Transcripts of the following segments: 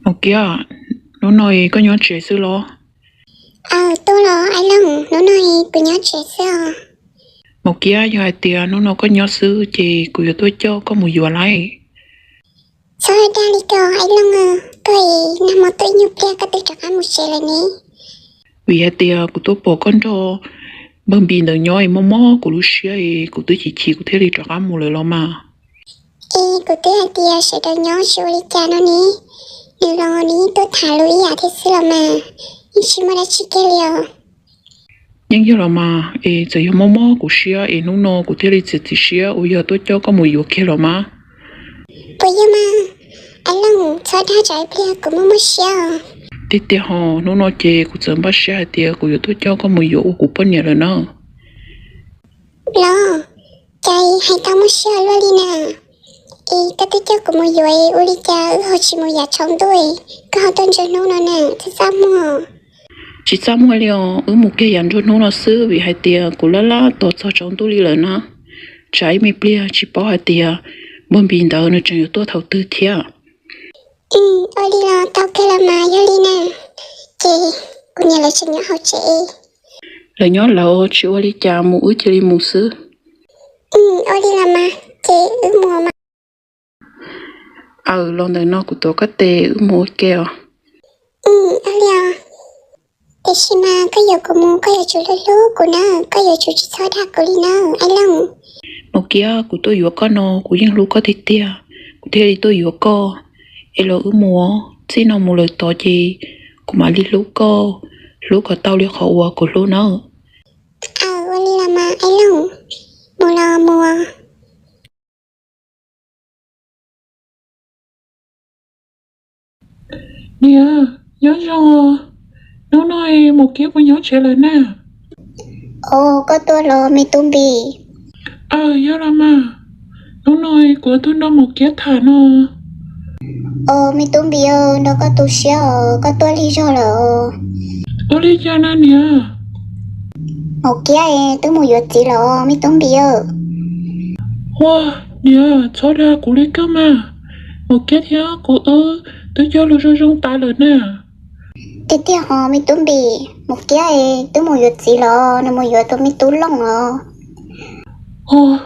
Maum Kiab, hnub no koj nyob tsev xwb los? Aws, tuaj los Aib Looj, hnub no kuv nyob tsev xwb os. Maum Kiab, yog hais tias hnub no koj nyob xwb ces kuv yuav tuaj coj koj mus yuav lawm. Txhob dag li ko Aib Looj, koj nag hmo tuaj ib nyuag pliag koj twb rov qab mus tsev lawm ne. Vim hais tias kuv tuaj pom koj nrog npawg Npis ntawd nyob es mob mob kuv lub siab es kuv twb chim chim kuv thiaj li rov qab mus lawm los mas. Es kuv twb hais tias sawv daws nyob tsis ua li cas no ne, nws los nws yeej tuaj tham lus ib yam thiab xwb los mas, yeej tsis muaj dab tsi kiag li os. Yeej yog los mas, es txawm yog mob mob kuv siab es hnub no kuv thiaj li txiav txim siab uas yog tuaj coj koj mus yuav kiag los mas. Puas yog mas? Aib Looj, txhob dag tsam ib pliag kuv muaj muaj siab os. Tiag tiag ho, hnub no ces kuv txawm npaj siab hais tias kuv yuav tuaj coj koj mus yuav ua kuv poj niam lawm na. Los, cas hais tau muaj siab luaj li na. Es koj twb coj kuv mus yuav, ua li cas wb ho tsis mus yav tsaus ntuj, koj ho tuaj nruab hnub no na, txaj txaj muag. Tsis txaj muag li os, wb mus kiag yav nruab hnub no xwb vim hais tias kuv laj laj tos txog tsaus ntuj li lawm na. Tsam ib me pliag tsis paub hais tias npawg Npis ntawd nws tseem yuav tuaj thaum twg thiab. Ua li los tau kawg los mas, yog li na, ces kuv niam lawv tseem nyob hauv tsev. Lawv nyob lawv tsis ua li cas, mus wb cia li mus xwb. Ua li los mas, ces wb mus mas. Aws, los ntawm no kuv tuav koj tes wb mus ua ke os. Ua li os. Tiam sis mas koj yuav kuv mus koj yuav tsum hlub hlub kuv na, koj yuav tsum tsis txhob dag kuv li na, Aib Looj. Maum Kiab, kuv tuaj yuav koj no kuv yeej hlub koj tiag tiag, kuv thiaj li tuaj yuav koj. Es los wb mus, txij no mus lawm tod ces kuv mam li hlub koj, hlub kom tau li qhov uas kuv hlub nawb. Aws, ua li los mas Aib Looj, mus los mus. Niam, nyob zoo os. Hnub no Maum Kiab puas nyob tsev lawm na? Os, koj tuaj los me tub Npis? Aws, yog los mas. Hnub no kuv tuaj nrog Maum Kiab tham no. Os, me tub Npis, nrog koj tu siab os, koj tuaj lig zog lawm os. Ua li cas na niam? Maum Kiab twb mus yuav txiv lawm os me tub Npis. Ua, niam, txhob dag kuv li kawg mas. Maum Kiab thiab kuv wb twb cog lus zoo zoo tas lawm na. Tiag tiag hos me tub Npis, Maum Kiab twb mus yuav txiv lawm, nws mus yuav tus me tub Looj os. Os,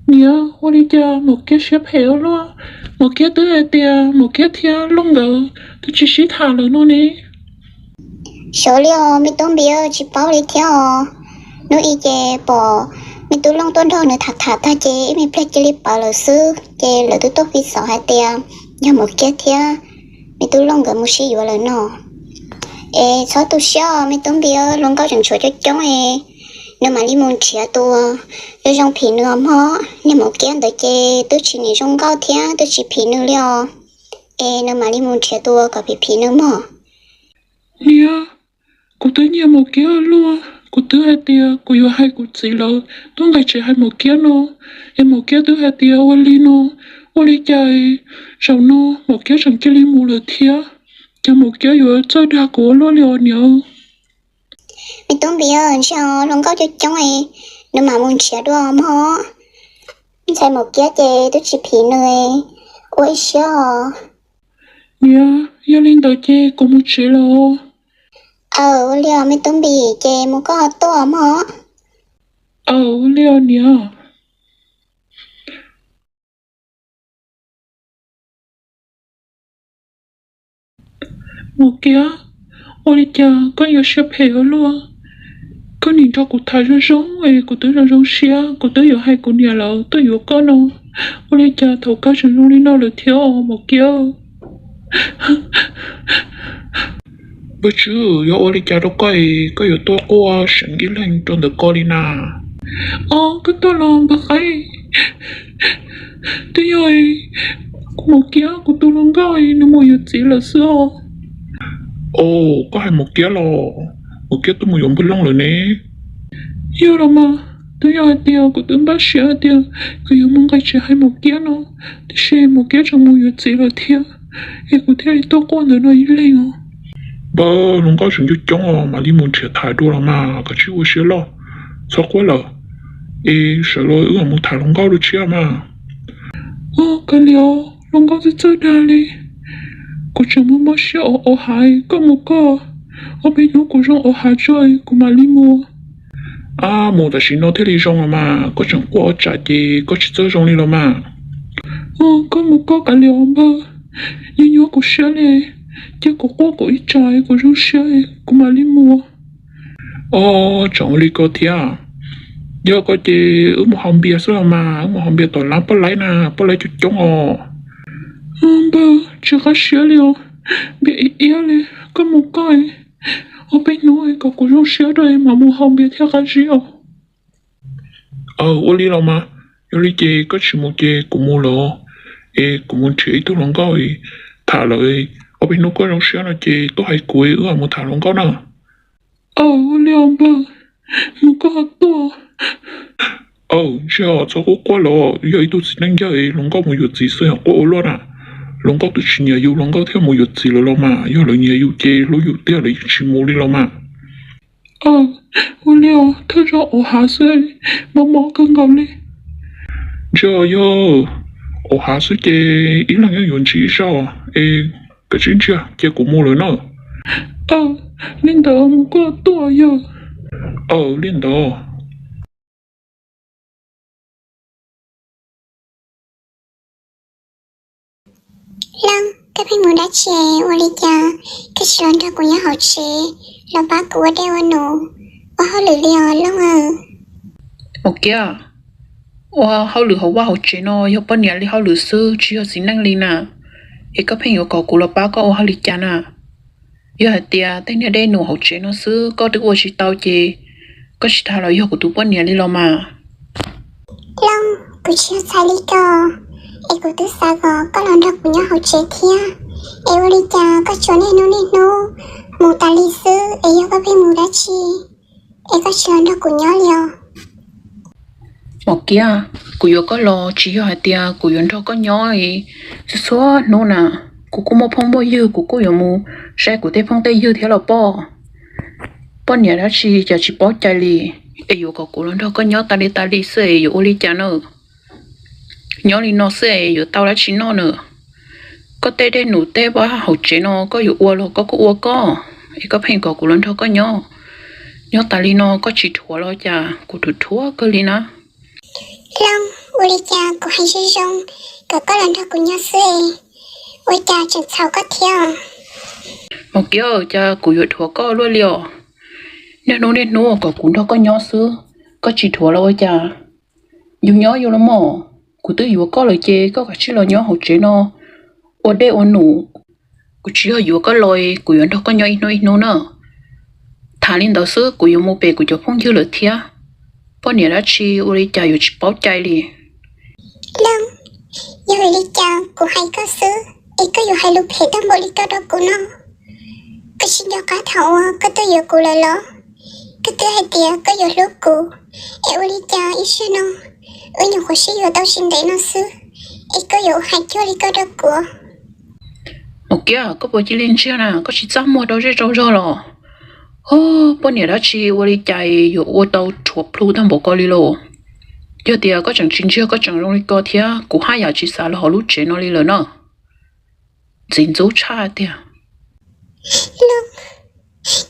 niam, ua li cas Maum Kiab siab phem ua luaj? Maum Kiab twb hais tias Maum Kiab thiab Looj nkawd twb tsis sib tham lawm no ne. Xyov li os me tub Npis, tsis paub li thiab os. Hnub i ces pom me tub Looj tuaj nrog nws tham tham tag ces ib me pliag cia li pawv lawm xwb, ces lawv twb tuaj piv xov hais tias yog Maum Kiab thiab me tub Looj nkawd mus sib yuav lawm no. Es txhob tu siab os me tub Npis, hluas nkauj tseem tshuav coob coob es nws mam li mus nrhiav tus zoo zoo phim nws os mog. Niag Maum Kiab ntawd ces twb tsis nim zoo nkauj thiab twb tsis phim nws li os. Es nws mam li mus nrhiav tus kom phim phim nws mog. Niam, kuv twb nyiam Maum Kiab luaj, kuv twb hais tias kuv yuav hais kuv txiv lawv tuaj nqis tsev hais Maum Kiab no, es Maum Kiab twb hais tias ua li no, ua li cas zaum no Maum Kiab tseem cia li mus lawm thiab. Cas Maum Kiab yuav txawj dag kuv ua luaj li os niam. Me tub Npis, ntshe hluas nkauj coob coob es nws mam mus nrhiav dua mog. Ntxhais Maum Kiab ces twb tsis phim nws, ua ib siab os. Niam, yog li ntawd ces kuv mus tsev lawm os. Aws, ua li os me tub Npis, ces mus koj tuaj mog. Aws, ua li os niam. Maum Kiab, ua li cas koj yuav siab phem ua luaj? Koj nim nrog kuv tham zoo zoo es kuv twb zoo zoo siab, kuv twb yuav hais kuv niam lawv tuaj yuav koj no, ua li cas thaum kawg tseem zoo li no lawm thiab os Maum Kiab? Npawg Tswb, yog ua li cas rau koj es koj yuav tuaj quaj seev ib leeg rau ntawm ko li na? Os, koj tuaj los npawg Qaib, twb yog kuv Maum Kiab kuv tus hluas nkauj nws mus yuav txiv lawm xwb os. Os, koj hais Maum Kiab los? Maum Kiab twb mus yuav npawg Looj lawm ne. Yog los mas, twb yog hais tias kuv twb npaj siab hais tias kuv yuav mus nqis tsev hais Maum Kiab no, tiam sis Maum Kiab tseem mus yuav txiv lawm thiab, es kuv thiaj li tuaj quaj ntawm no ib leeg os. Npawg, hluas nkauj tseem coob coob os, mam li mus nrhiav tham dua los mas, koj tsis ua siab loj, txhob quaj lawm, es sawv los wb mam mus tham hluas nkauj dua tshiab mas. Os, kav liam, hluas nkauj txawj txawj dag li. Kuv tseem mob mob siab ua hav, koj mus koj, ob peb hnub kuv zoo ua hav tso kuv mam li mus. Ab, mus tam sim no thiaj li zoo los mas, koj tseem quaj ua tsam ces koj tsis txawj zoo li los mas. Koj mus koj kav liam os npawg, nyuaj nyuaj kuv siab li, cia kuv quaj kuv ib tsam kuv zoo siab kuv mam li mus. Os, tseem ua li ko thiab. Yog koj ces wb mus haus npias xwb los mas, wb mus haus npias tom lab poj laib na, poj laib coob coob os. Npawg, tsis qab siab li os, npias iab iab li, koj mus koj, ob peb hnub kom kuv zoo siab rau mam mus haus npias thiaj qab zib os. Aw, ua li los mas, yog li ces koj tsis mus ces kuv mus lawm, es kuv mus nrhiav ib tug hluas nkauj tham lawm, ob peb hnub koj zoo siab no ces tuaj hais kuv wb mus tham hluas nkauj na. Aw, ua li os npawg, mus koj ho tuaj. Aw, ntsia txhob quaj quaj los, yog ib tug txiv neej yawg hluas nkauj mus yuav txiv xwb yog quaj ua luaj na. Hluas nkauj twb tsis nyiam yus, hluas nkauj thiaj mus yuav txiv lawm los mas, yog lawv nyiam yus ces hlub yus tiag lawv yeej tsis mus li los mas. Aw, ua li os, thawj zaug ua hav xwb, mob mob kawg nkaus li. Ntsia yog ua hav xwb ces ib leeg yeej yuav ntsib ib zaug, es koj tsis ntsia cia kuv mus lawm na. Aw, li ntawd mus koj tuaj yog. Aw, li ntawd. Leej, koj pheej mus dab tsi, ua li cas koj tsis los nrog kuv nyob hauv tsev los pab kuv ua dej ua num, ua hauj lwm li os Looj aw? Ua kiag, ua hauj lwm hauv vaj hauv tsev no yog poj niam li hauj lwm xwb tsis yog txiv neej li na, es koj pheej yuav kom kuv los pab koj ua hauj li cas na? Yog hais tias tej niag dej num hauv tsev no xwb koj twb ua tsis tau ces koj tsis tas los yog kuv tus poj niam li los mas. Looj, kuv tsis yog txhais li ko, es kuv twb xav kom koj los nrog kuv nyob hauv tsev thiab, es ua li cas koj tsuas niaj hnub niaj hnub mus tas li xwb es yog koj pheej mus dab tsi es koj tsis los nrog kuv nyob li os? Mos kiab, kuv yuav koj los tsis yog hais tias kuv yuav nrog koj nyob txhua txhua hnub na. Kuv kuj muaj phooj muaj ywg, kuv kuj yuav mus saib kuv tej phooj tej ywg thiab los pob. Poj niam dab tsi cas tsis paub cai li, es yuav kom kuv los nrog koj nyob tas li tas li xwb es yuav ua li cas na? Nyob li no xwb es yuav tau dab tsi noj na? Koj tej dej num tej vaj hauv tsev no koj yuav ua los koj kuj ua koj, es koj pheej kom kuv los nrog koj nyob. Nyob tas li no koj tsis dhuav los cas? Kuv dhuav dhuav kawg li na. Looj, ua li cas kuv hais zoo zoo kom koj los nrog kuv nyob xwb, ua cas tseem txhaum koj thiab? Mos kiab, cas kuv yuav dhuav koj luaj li os? Niaj hnub niaj hnub kom kuv nrog koj nyob xwb, koj tsis dhuav los ua cas? Yus nyob yus los mas, kuv twb yuav koj lawm ces koj kav tsij los nyob hauv tsev no ua dej ua num. Kuv tsis yog yuav koj los, kuv yuav nrog koj nyob ib hnub ib hnub na. Tham li ntawd xwb kuv yuav mus pem kuv cov phooj ywg lawm thiab. Poj niam dab tsi ua li cas yuav tsis paub cai li. Looj, yog vim li cas kuv hais koj xwb es koj yuav hais lus phem tag npaum li koj rau kuv no? Koj tsis nco qab thaum uas koj tuaj yuav kuv lawm los? Koj twb hais tias koj yuav hlub kuv, es ua li cas ib zaug no wb nyuam qhuav sib yuav tau tsis ntev no xwb es koj yuav hais cuag li koj rau kuv? Mos kiab, koj puas cia li ntsiag na, koj tsis txaj muag rau zej rau zog los? Poj niam dab tsi ua li cas yuav ua tau rhuav plhu tag npaum ko li lauj? Yog tias koj tseem tsis ntsiag koj tseem zoo li ko thiab kuv haj yam tsis xav los hauv lub tsev no li lawm na. Ntxim ntxub tshaj tiag. Looj,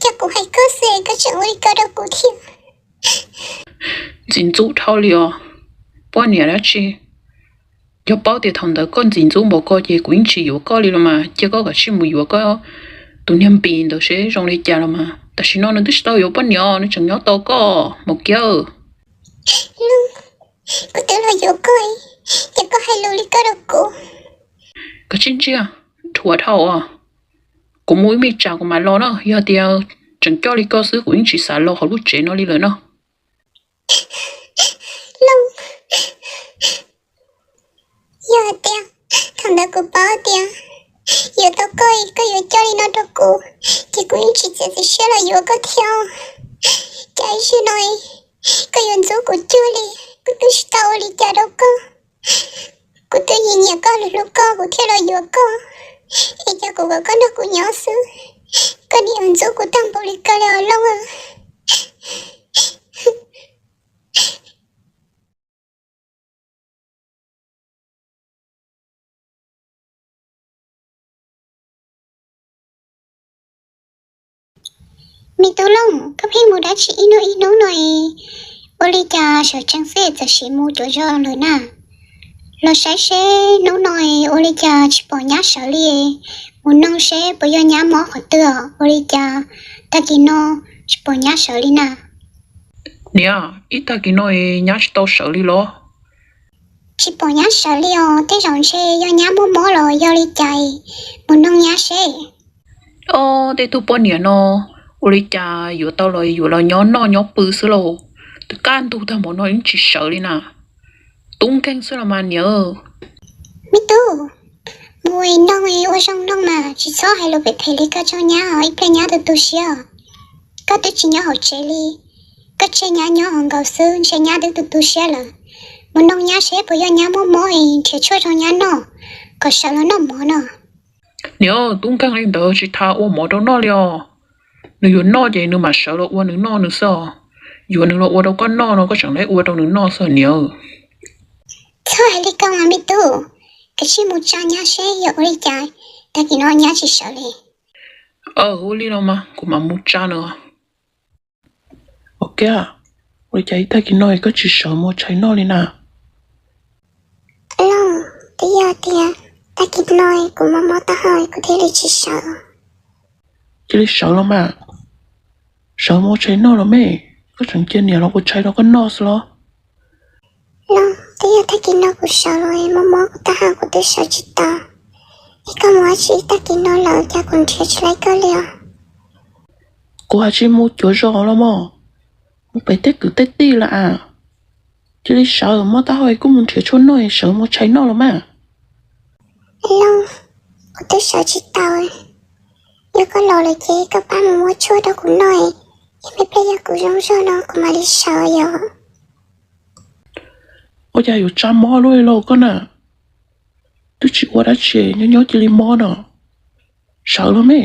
cas kuv hais koj xwb koj tseem ua li ko rau kuv thiab. Ntxim ntxub dhau li os. Poj niam dab tsi, yog paub tias thaum ntawd koj ntxim ntxub npaum ko ces kuv yeej tsis yuav koj li los mas, cia koj kav tsij mus yuav koj tus niag npis ntawd seb zoo li cas los mas. Tam sim no nws twb tsis tau yuav poj niam, nws tseem nyob tos koj, Mos Kiab. Looj, kuv twb los yuav koj, ces koj hais lus li koj rau kuv. Kav tsij ntsiag, dhuav dhau os. Kuv mus ib me tsam kuv mam los na, yog tias tseem coj li koj xwb kuv yeej tsis xav los hauv lub tsev no li lawm no. Looj, yog hais tias thaum ntawd kuv paub tias yuav tau koj, koj yuav coj li no rau kuv, ces kuv yeej tsis txiav txim siab los yuav koj thiab. Cas ib zaug no koj yuav ntxub kuv cuag li, kuv twb tsis tau ua li cas rau koj. Kuv twb nyiam nyiam koj, hlub hlub koj kuv thiaj los yuav koj, es cas kuv kom koj nrog kuv nyob xwb, koj nim yuav ntxub kuv tag npaum li koj li os Looj. Me tub Looj, koj pheej mus dab tsi ib hnub ib hnub no es? Ua li cas sawv tsees xwb txawm sim mus cuav zos lawm na? Los saib seb hnub no es ua li cas tsis pom nyab sawv li. Mus noog seb puas yog nyab mob qhov twg os, ua li cas tag kis no tsis pom nyab sawv li na? Niam, ib tag kis no es nyab tsis tau sawv li los? Tsis pom nyab sawv li os, tej zaum ntshe yog nyab muaj mob los yog li cas, mus noog nyab seb. Ob, tej tug poj niam no ua li cas yuav tau los yuav los nyob noj nyob pw xwb lauj. Twb kaj ntug tag npaum no yeej tsis sawv li na. Tub nkeeg xwb los mas niam. Me tub, mus noog ua zoo noog mas tsis txhob hais lus phem phem li koj tso nyab os, ib pliag nyab tu tu siab os. Koj twb tsis nyob hauv tsev li, koj tseg nyab nyob hauv nkaus xwb ntshe nyab twb tu tu siab lawm. Mus noog nyab seb puas yog nyab muaj mob es nrhiav tshuaj rau nyab noj kom sawv los noj mov no. Niam, tub nkeeg li ntawd tsis tas ua mov rau noj li os. Nws yuav noj ces nws mam sawv los ua nws noj nws xwb os. Yuav nws los ua rau koj noj no koj tseem ua rau nws noj xwb niam. Txhob hais li ko mas me tub, kav tsij mus tsa nyab seb yog ua li cas tag kis no nyab tsis sawv li. Aw, ua li los mas kuv mam mus tsa nws. Ua li cas ib tag kis no koj tsis sawv mus tshais noj li na? Looj, twb yog tias tag kis no kuv mob mob taub hau kuv thiaj li tsis sawv. Cia li sawv los mas. Sawv mus tshais noj los me, koj tseem cia niam los ua tshais rau koj noj xwb los? Looj, twb yog tag kis no kuv sawv los mob mob kuv taub hau kuv twb sawv tsis tau. Es koj mus dab tsi ib tag kis no lawm cas kuv nrhiav tsis tau koj li os? Kuv hais tsis mus cuav zos los mog, mus pem tej kwv tej tij lawm as. Cia li sawv, mob taub hau kuj mus nrhiav tshuaj noj, sawv mus tshais noj los mas. Looj, kuv twb sawv tsis tau. Yog koj los lawm ces koj pab mus muab tshuaj rau kuv noj, ib me pliag yog kuv zoo zog no kuv mam li sawv yom. Ua cas yuav tsa mob luaj li lauj koj na? Twb tsis ua dab tsi nyob nyob cia li mob no. Sawv los me.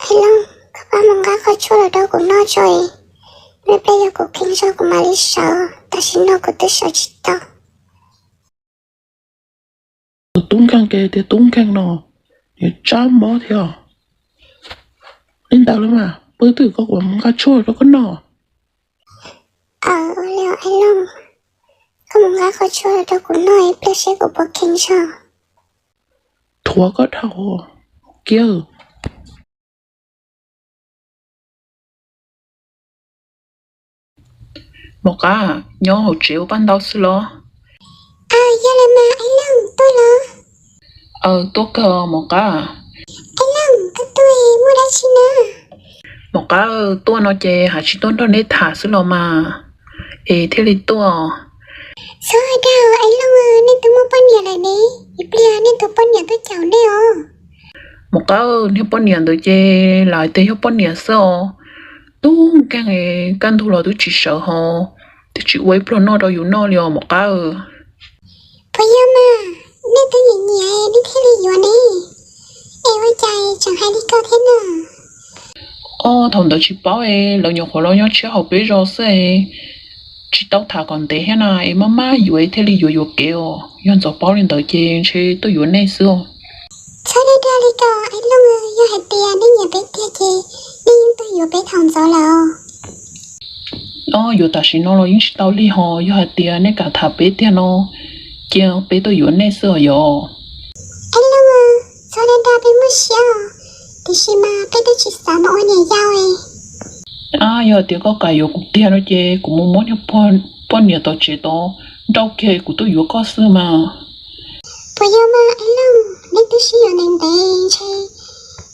Looj, koj pab mus nqa qhov tshuaj los rau kuv noj tso, ib me pliag yog kuv kheev zog kuv mam li sawv, tam sim no kuv twb sawv tsis tau. Tus tub nkeeg ces tias tub nkeeg no, yuav tsa mob thiab. Li ntawd los mas pw twj ywm koj, kuv mus nqa tshuaj rau koj noj. Aw, ua li os Looj, koj mus nqa qhov tshuaj los rau kuv noj ib pliag seb kuv puas kheev zog. Thuav koj dhau kiag. Mos Qab, nyob hauv tsev ua paj ntau xwb los? Aw, yog li mas Aib Looj tuaj los? Aw, tuaj kawg Mos Qab. Aib Looj, koj tuaj muaj dab tsi na? Mos Qab, tuaj no ces hais tsis tuaj nrog nej tham xwb los mas, es thiaj li tuaj. Txhob dag Aib Looj, nej twb muaj poj niam lawm ne, ib pliag nej tus poj niam tuaj caum nej os. Mos Qab, niag poj niam ntawd ces lam hais tias yog poj niam xwb os. Tub nkeeg, kaj ntug los twb tsis sawv hos, twb tsis ua ib pluag noj rau yus noj li os Mos Qab. Puas yog mas, nej twb nyiam nyiam nej thiaj li yuav ne, es ua cas tseem hais li ko thiab na? Os, thaum ntawd tsis paub es lawv nyuam qhuav los nyob tshiab hauv peb zos xwb es tsis tau tham kom ntev thiab na, es maj maj yuav thiaj li yuav yuam kev os. Yog ntxov paub li ntawd ces ntshe tuaj yuav nej xwb os. Txhob dag dag li ko Aib Looj, yog hais tias nej nyiam peb tiag ces nej yeej tuaj yuav peb thaum ntxov lawm os. Os, yuav tam sim no los yeej tsis tau li hos, yog hais tias nej kam tham peb tiag no, cia peb tuaj yuav nej xwb os yog. Aib Looj, txhob dag dag, peb muaj siab os, tiam sis mas peb twb tsis xav mus ua niam yau es. Yog hais tias koj kam yuav kuv tiag no ces kuv mus muab niag poj niam tom tsev tod nrauj kiag kuv tuaj yuav koj xwb mas. Puas yog mas Aib Looj, nej twb sib yuav ntev ntev ntshe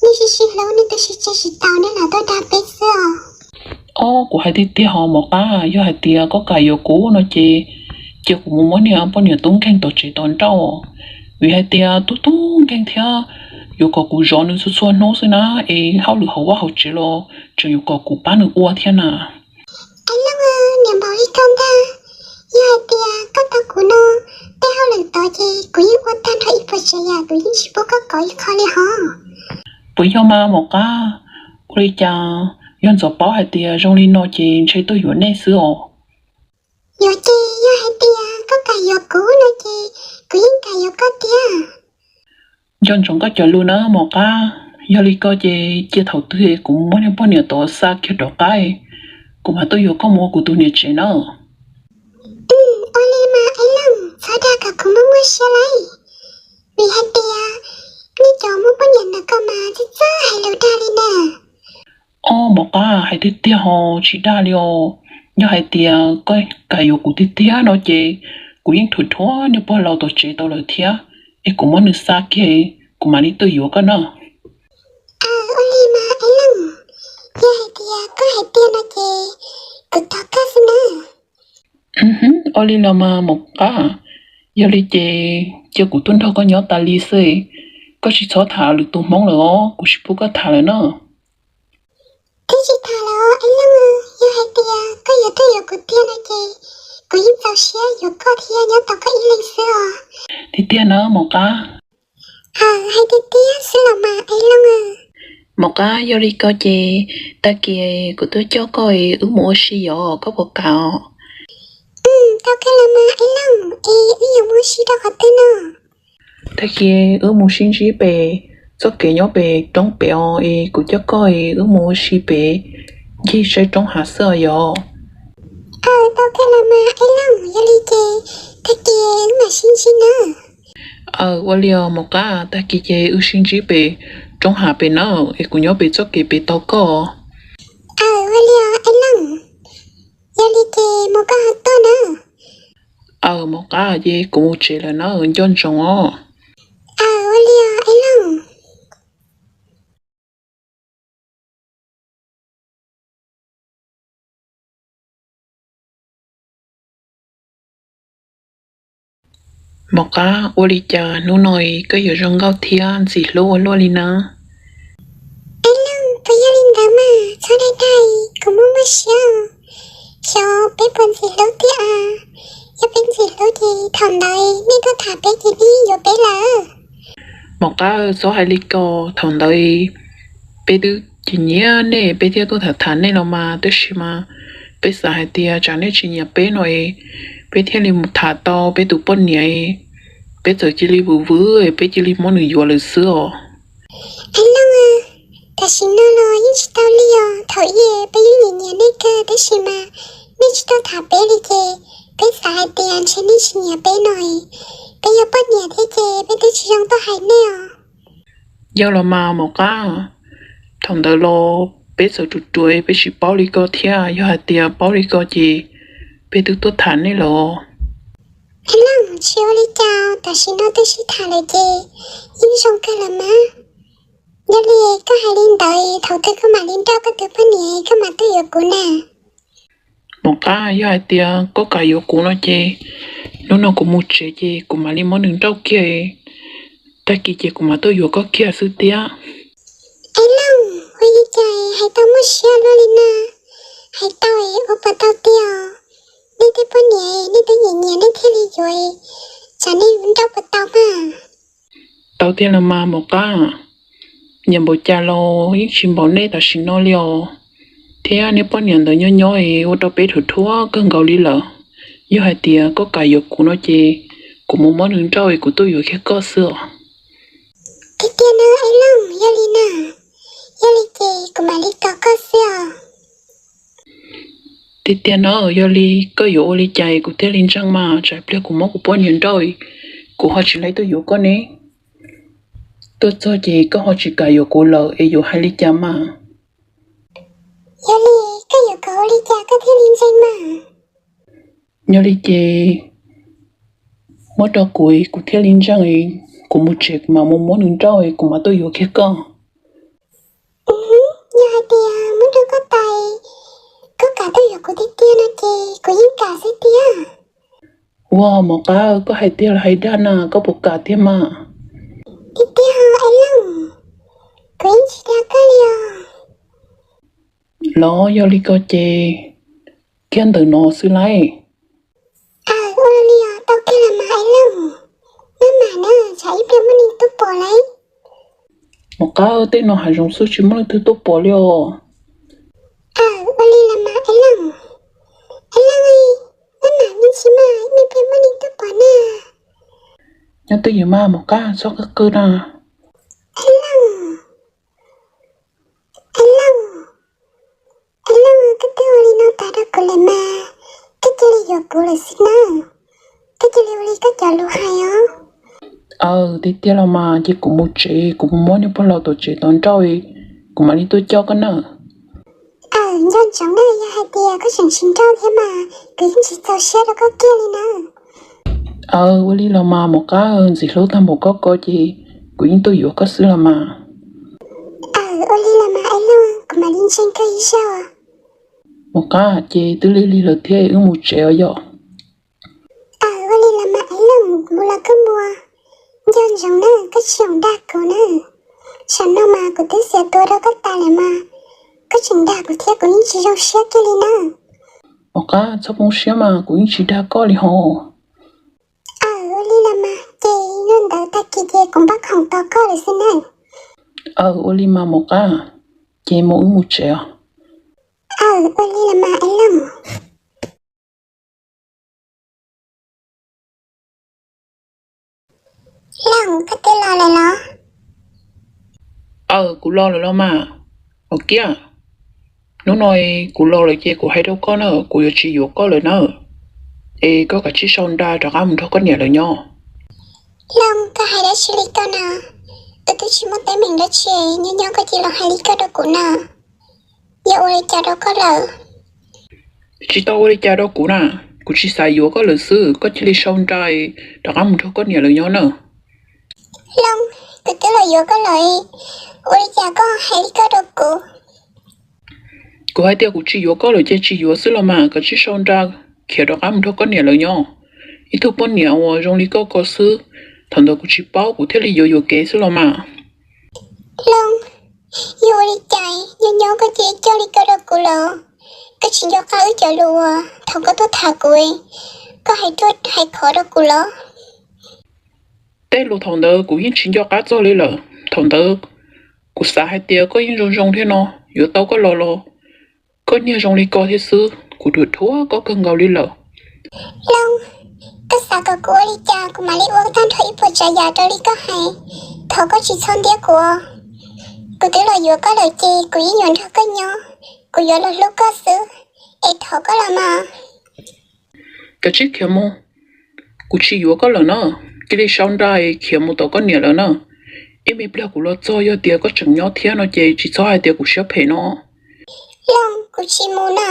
nej sib sib hlub, nej twb sib tsev tsis tau nej lam tuaj dag peb xwb os. Os, kuv hais tiag tiag hos Mos Qab, yog hais tias koj kam yuav kuv no ces cia kuv mus muab niag poj niam tub nkeeg tom tsev tod nrauj, vim hais tias tub tub nkeeg thiab, yuav kom kuv zov nws txhua txhua hnub xwb na, es hauj lwm hauv vaj hauv tsev los tseem yuav kom kuv pab nws ua thiab na. Aib Looj, niam npaum li koj ntag, yog hais tias koj tau kuv no, tej hauj lwm tod ces kuv yeej ua tag nrho ib puas tsav yam, kuv yeej tsis pub koj kov ib qho li hos. Puas yog mas Mos Qab, ua li cas yog ntxov paub hais tias zoo li no ces ntshe tuaj yuav nej xwb os. Yuav ces yog hais tias koj kam yuav kuv no ces kuv yeej kam yuav koj tiag. Nco ntsoov koj cov lus na Mos Qab. Yog li ko ces cia thaum twg kuv muab niag poj niam tod xa kiag rov qab, kuv mam tuaj yuav koj mus ua kuv tus niam tsev na. Ua li mas Ev Looj, txhob dag kom kuv muaj muaj siab lauj, vim hais tias nej cov muaj poj niam ntawd ko mas txawj txawj hais lus dag li na. Ob, Mos Qab, hais tiag tiag ho tsis dag li os. Yog hais tias koj kam yuav kuv tiag tiag no ces kuv yeej thuam thuam niag pog laus tom tsev tau lawm thiab, es kuv muab nws xa kiag, kuv mam li tuaj yuav koj na. Aw, ua li mas Ev Looj, yog hais tias koj hais tiag no ces kuv thov koj xwb na. Ua li los mas Mos Qab, yog li ces cia kuv tuaj nrog koj nyob tas li xwb, koj tsis txhob tham lwm tus hmoob lawm os, kuv tsis pub koj tham lawm na. Twb tsis tham lawm Ev Looj, yog hais tias koj yuav tuaj yuav kuv tiag no ces kuv yeej txaus siab yuav koj thiab nyob tos koj ib leeg xwb os. Tiag tiag na Mos Qab? Aw, hais tiag tiag xwb los mas Ev Looj. Mos Qab, yog li ko ces tag kis kuv tuaj coj koj es wb mus ua si yom, koj puas kam os? Tau kawg los mas Ev Looj, es wb yuav mus ua si rau qhov twg no? Tag kis wb mus sib ntsib pem txoj kev nyob pem roob pem os, es kuv coj koj es wb mus ua si pem ncig saib roob hav xwb os yom. Aw, tau kawg los mas Ev Looj, yog li ces tag kis wb mam sib ntsib na. Aw, ua li os Mos Qab, tag kis ces wb sib ntsib pem roob hav pem na, es kuv nyob pem txoj kev pem tos koj. Aw, ua li os Ev Looj, yog li ces mus koj ho tuaj na. Aw, Mos Qab, ces kuv mus tsev lawm na, nco ntsoov os. Aw, ua li os Ev Looj. Mos Qab, ua li cas hnub no koj yuav zoo nkauj thiab ntxim hlub ua luaj li na? Ev Looj, puas yog li ntawd mas, txhob dag dag, kuv muaj muaj siab. Xyov peb puas ntxim hlub thiab a? Yog peb ntxim hlub ces thaum ntawd nej tuaj tham peb ces nej yuav peb lawm. Mos Qab, txhob hais li ko, thaum ntawd peb twb nyiam nyiam nej, peb thiaj tuaj tham tham nej los mas, tab sis mas peb xav hais tias tsam nej tsis nyiam peb no es peb thiaj li mus tham tau peb tus poj niam, peb txawm cia li vwm vwm, peb cia li muab nws yuav lawm xwb os. Ev Looj, tam sim no los yeej tsis tau li os, thaum ub peb yeej nyiam nyiam nej kawg, tab sis mas nej tsis tuaj tham peb li ces peb xav hais tias ntshe nej tsis nyiam peb no, peb yog poj niam thiab ces peb twb tsis zoo tuaj hais nej os. Yog los mas Mos Qab, thaum ntawd los peb txawm ruam ruam peb tsis paub li ko thiab, yog hais tias paub li ko ces peb twb tuaj tham nej los. Ev Looj, tsis ua li cas, tam sim no twb sib tham lawm ces yeej zoo kawg los mas. Yog li koj hais li ntawd, thaum twg koj mam li nrauj koj tus poj niam koj mam tuaj yuav kuv na? Mos Qab, yog hais tias koj kam yuav kuv no ces hnub no kuv mus tsev ces kuv mam li muab nws nrauj kiag, tag kis ces kuv mam tuaj yuav koj kiag xwb thiab. Ev Looj, ua li cas hais tau muaj siab luaj li na? Hais tau ua puas tau tiag? Nej tej poj niam nej twb nyiam nyiam nej thiaj li yuav, tsam nej nrauj puas tau mas. Tau tiag los mas Mos Qab, nyiam npaum cas los yeej tsis npaum nej tam sim no li os. Thiab niag poj niam ntawd nyob nyob es ua rau peb thuam thuam kawg nkaus li lawm. Yog hais tias koj kam yuav kuv no ces kuv mus muab nws nrauj es kuv tuaj yuav kiag koj xwb os. Tiag tiag na Ev Looj, yog li na, yog li ces kuv mam li tos koj xwb os. Tiag tiag na, yog li koj yuav ua li cas kuv thiaj li ntseeg mas, tsam pliag kuv muab kuv poj niam nrauj, kuv ho tsis laib tuaj yuav koj ne. Tuaj txog ces koj ho tsis kam yuav kuv lawm es yuav hais li cas mas? Yog li koj yuav kom ua li cas koj thiaj li ntseeg mas? Yog li ces muab rau kuv, kuv thiaj li ntseeg, kuv mus tsev kuv mam mus muab nws nrauj kuv mam tuaj yuav kiag koj. Yog hais tias muab rau koj tas, koj kam tuaj yuav kuv tiag tiag no ces kuv yeej kam xwb tiag. Ua Mos Qab, koj hais tiag los hais dag na, koj puas kam tiag mas? Tiag tiag Ev Looj, kuv yeej tsis dag koj li os. Los yog li ko ces kiag ntawm no xwb lauj. Aw, ua li os, tau kiag los mas Ev Looj. Maj mam na, tsam ib pliag muaj neeg tuaj pom lauj. Mos Qab, tej no hav zoov xwb tsis muaj leej twg tuaj pom li os. Aw, ua li los mas Ev Looj. Ev Looj, maj mam me ntsis mas, ib pliag muaj neeg tuaj pom na. Nyob twj ywm mas Mos Qab, txhob qw qw na. Ev Looj. Xwb na, koj cia li ua li koj cov lus hais os. Aw, tiag tiag los mas ces kuv mus tsev, kuv mus muab niag pog laus tom tsev tau nrauj, kuv mam li tuaj coj koj nawb. Aw, nco ntsoov na, yog hais tias koj tseem tsis nrauj thiab mas kuv yeej tsis txaus siab rau koj kiag li nawb. Aw, ua li los mas Maum Qab, ntxim hlub tag npaum koj ko ces kuv yeej tuaj yuav koj xwb los mas. Aw, ua li los mas Aib Looj, kuv mam li ntseeg koj ib zaug. Maum Qab, ces twb lig lig lawm thiab, wb mus tsev os yom. Aw, ua li los mas Aib Looj, mus los koj mus. Nco ntsoov na, koj tsis txhob dag kuv na. Tsam no mas kuv twb xiam tua rau koj tas lawm mas, koj tseem dag kuv thiab, kuv yeej tsis zoo siab kiag li na. Maum Qab, txhob poob siab mas, kuv yeej tsis dag koj li hos. Aw, ua li los mas ces yog ntawd tag kis ces kuv npaj khoom tos koj lawm xwb na. Aw, ua li mas Maum Qab, ces mus wb mus tsev os. Aw, ua li los mas Aib Looj. Looj, koj twb los lawm los? Aw, kuv los lawm los mas. Maum Kiab, hnub no kuv los lawm ces kuv hais rau koj na, kuv yuav tsis yuav koj lawm na. Es koj kav tsij sau nra rov qab mus nrog koj niam lawv nyob. Looj, koj hais dab tsi li koj na? Wb twb tsis muaj teeb meem dab tsi, nyob nyob koj cia li los hais li koj rau kuv na. Yog ua li cas rau koj lawm? Tsis tau ua li cas rau kuv na, kuv tsis xav yuav koj lawm xwb, koj cia li sau nra rov qab mus nrog koj niam lawv nyob na. Looj, kuv twb los yuav koj lawm, ua li cas koj hais li koj rau kuv? Kuv hais tias kuv tsis yuav koj lawm ces tsis yuav xwb los mas, kav tsij sau nra khiav rov qab mus nrog koj niam lawv nyob. Ib tug poj niam uas zoo li koj ko xwb, thaum ntawd kuv tsis paub kuv thiaj li yuav yuam kev xwb los mas. Looj, yog ua li cas nyob nyob koj cia li coj li ko rau kuv lawm? Koj tsis nco qab wb cov lus uas thaum koj tuaj tham kuv, koj hais ruaj hais khov rau kuv los? Tej lus thaum ntawd kuv yeej tsis nco qab txog li lawm. Thaum ntawd kuv xav hais tias koj yeej zoo zoo thiab no, yuav tau koj los los koj niag zoo li ko thiab xwb, kuv dhuav dhuav koj kawg nkaus li lawm. Looj, koj xav kom kuv ua li cas kuv mam li ua tag nrho ib puas tsav yam raws li koj hais. Thov koj tsis txhob ntiab kuv. Kuv twb los yuav koj lawm ces kuv yeej yuav nrog koj nyob, kuv yuav los hlub koj xwb, es thov koj los mas. Kav tsij khiav mus, kuv tsis yuav koj lawm na. Cia li sau nra khiav mus tom koj niam lawv na. Ib me pliag kuv los txog yog tias koj tseem nyob thiab no ces tsis txhob hais tias kuv siab phem no. Looj, kuv tsis mus na.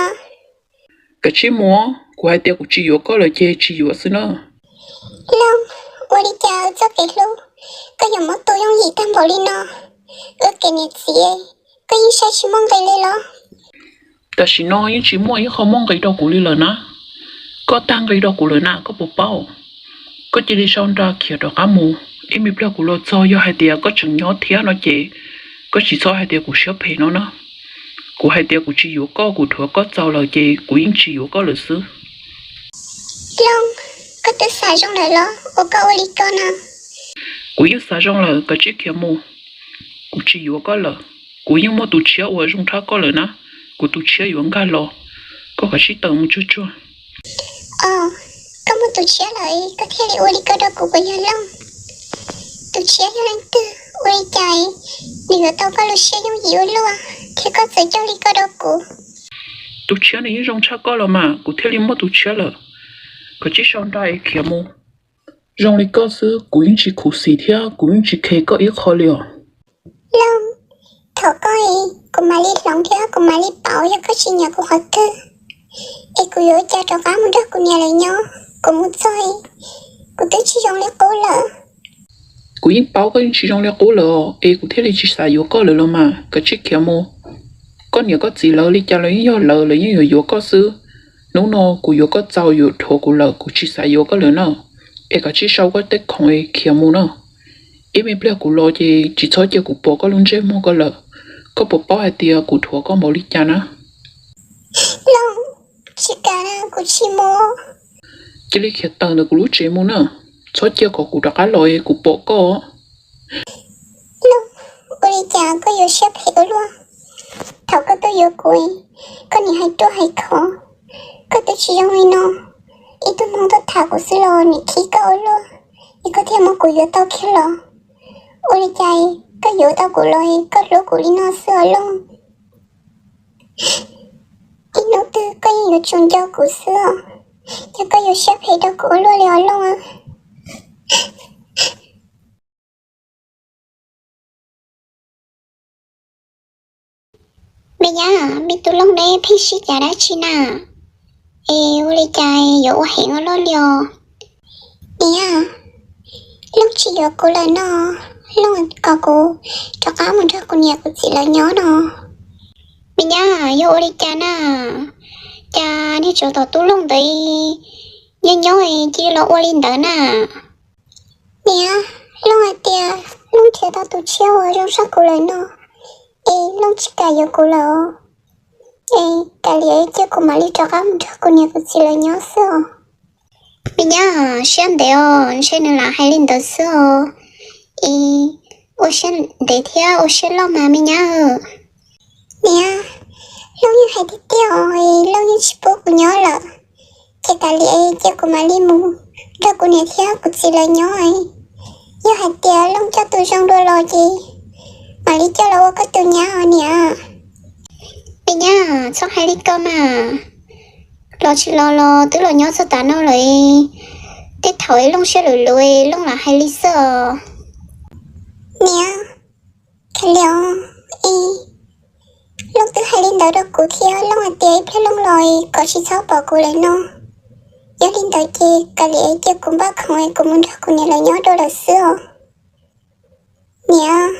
Kav tsij mus, kuv hais tias kuv tsis yuav koj lawm ces tsis yuav xwb na. Looj, ua li cas txoj kev hlub koj yuav muab tu yooj yim tag npaum li no? Wb kev niam txiv koj yeej saib tsis muaj nqis li los? Tam sim no yeej tsis muaj ib qho muaj nqis rau kuv li lawm na. Koj tag nqis rau kuv lawm na, koj puas paub? Koj cia li sau nra khiav rov qab mus. Ib me pliag kuv los txog yog hais tias koj tseem nyob thiab no ces koj tsis txhob hais tias kuv siab phem no na. Kuv hais tias kuv tsis yuav koj, kuv dhuav koj txaus lawm ces kuv yeej tsis yuav koj lawm xwb. Looj, koj twb xav zoo lawm los ua koj ua li ko na? Kuv yeej xav zoo lawm, kav tsij khiav mus. Kuv tsis yuav koj lawm. Kuv yeej muaj tus tshiab uas zoo tshaj koj lawm na. Kuv tus tshiab yuav nkag los, koj kav tsij tawm mus tsuag tsuag. Os, koj muaj tus tshiab lawm koj thiaj li ua li ko rau kuv puas yog Looj? Tus tshiab yog leej twg ua li cas nws yuav tau koj lub siab yooj yim ua luaj thiab koj txawm coj li ko rau kuv? Tus tshiab nws yeej zoo tshaj koj los mas kuv thiaj li muaj tus tshiab lawm. Kav tsij sau nra khiav mus. Zoo li koj xwb kuv yeej tsis khuv xim thiab kuv yeej tsis khe koj ib qho li os. Looj, thov koj, kuv mam li hloov thiab kuv mam li pauv yog koj tsis nyiam kuv qhov twg, es kuv yuav ua cas rov qab mus nrog kuv niam lawv nyob. Kuv mus txog, kuv twb tsis zoo li qub lawm. Kuv yeej paub koj yeej tsis zoo li qub lawm es kuv thiaj li tsis xav yuav koj lawm los mas, kav tsij khiav mus. Koj niam koj txiv lawv li cas los yeej yog lawv, lawv yeej yuav yuav koj xwb. Hnub no kuv yuav koj txaus, yuav dhuav kuv lawm, kuv tsis xav yuav koj lawm na. Es kav tsij sau koj tej khoom khiav mus na. Ib me pliag kuv los ces tsis txhob cia kuv pom koj lub ntsej muag ko lawm. Koj puas paub hais tias kuv dhuav koj npaum li cas na? Looj, tsis kam, kuv tsis mus. Cia li khiav tawm ntawm kuv lub tsev mus na. Txhob cia kom kuv rov qab los kuv pom koj. Looj, ua li cas koj yuav siab phem ua luaj? Thaum koj tuaj yuav kuv, koj nim hais ruaj hais khov, koj twb tsis zoo li no. Ib tug Hmoob tuaj tham kuv xwb los nim khib koj ua luaj, es koj thiaj muab kuv yuav tau kiag los. Ua li cas koj yuav tau kuv los koj hlub kuv li no xwb os Looj? Ib hnub twg koj yeej yuav tsum nco kuv xwb os. Cas koj yuav siab phem rau kuv ua luaj li os Looj? Me nyab, me tub Looj neb pheej sib cav dab tsi na? Es ua li cas yuav ua heev ua luaj li os? Niam, Looj tsis yuav kuv lawm no, Looj kom kuv rov qab mus nrog kuv niam kuv txiv lawv nyob no. Me nyab, yog ua li cas na? Cas niag tsov tom tub Looj ntawd nyob nyob cia li los ua li ntawd na? Niam, Looj hais tias Looj nrhiav tau tus tshiab uas zoo sab kuv lawm no, es Looj tsis kam yuav kuv lawm os. Es kav liam cia kuv mam li rov qab mus nrog kuv niam kuv txiv lawv nyob xwb os. Me nyab, siab ntev os, ntshe nws lam hais li ntawd xwb os. Es ua siab ntev thiab ua siab loj mas me nyab. Niam, Looj yeej hais tiag tiag os, Looj yeej tsis pub kuv nyob lawm. Ces kav liam cia kuv mam li mus nrog kuv niam thiab kuv txiv lawv nyob. Yog hais tias Looj coj tus zoo dua los ces mam li coj los ua koj tus nyab os niam. Me nyab, txhob hais li ko mas. Los tsis los los twb los nyob txog tav no lawm. Tej thaum Looj siab luv luv Looj lam hais li xwb os. Niam, kav liam os, Looj twb hais li ntawd rau kuv thiab, Looj hais tias ib pliag Looj los kom tsis txhob pom kuv lawm no. Yog li ntawd ces kav liam cia kuv npaj khoom kuv mus nrog kuv niam lawv nyob dua lawm xwb os. Niam,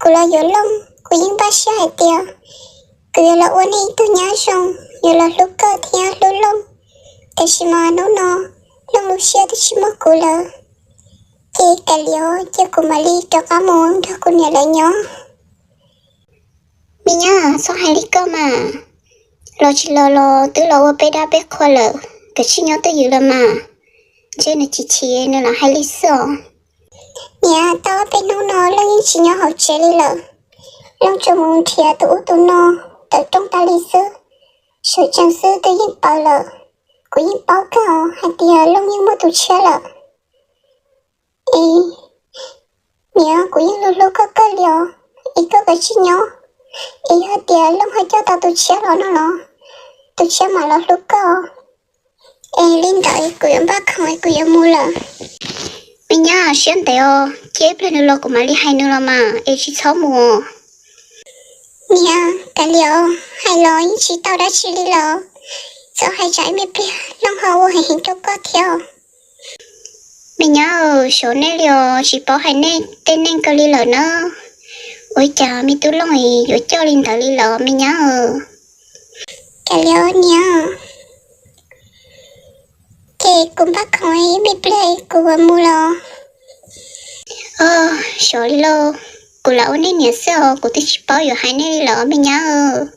kuv los yuav Looj kuv yeej npaj siab hais tias kuv yuav los ua nej ib tug nyab zoo, yuav los hlub koj thiab hlub Looj. Tiam sis mas hnub no Looj lub siab twb tsis muaj kuv lawm, ces kav liam os cia kuv mam li rov qab mus nrog kuv niam lawv nyob. Me nyab, txhob hais li koj mas. Los tsis los los twb los ua peb dab peb qhua lawm, kav tsij nyob twj ywm los mas. Ntshe nws chim chim nws lam hais li xwb os. Niam, tau ob peb hnub no Looj yeej tsis nyob hauv tsev li lawm. Looj tsuas mus nrhiav tus ub tus no tawm rooj tas li xwb, sawv tsees xwb twb yeej paws lawm. Kuv yeej paub kawg hais tias Looj yeej muaj tus tshiab lawm. Es niam, kuv yeej hlub hlub koj kawg li os, es koj kav tsij nyob. Es yog tias Looj ho coj tau tus tshiab los no los, tus tshiab mam los hlub koj. Es li ntawd kuv yuav npaj khoom kuv yuav mus lawm. Me nyab, siab ntev os, cia ib pliag nws los kuv mam li hais nws los mas, es tsis txhob mus. Niam, kav liam os, hais los yeej tsis tau dab tsi li lawm. Txhob hais tsam ib me pliag Looj ho ua heev heev rau koj thiab. Me nyab, xyov nej li os, tsis paub hais nej tej neeg kawg li lawm na. Ua cas me tub Looj yuav coj li ntawd li lawm me nyab? Kav liam niam, ces kuv npaj khoom ib me pliag kuv yuav mus lawm. Xyov li lauj, kuv lam ua nej niam xwb os, kuv twb tsis paub yuav hais nej li lawm me nyab.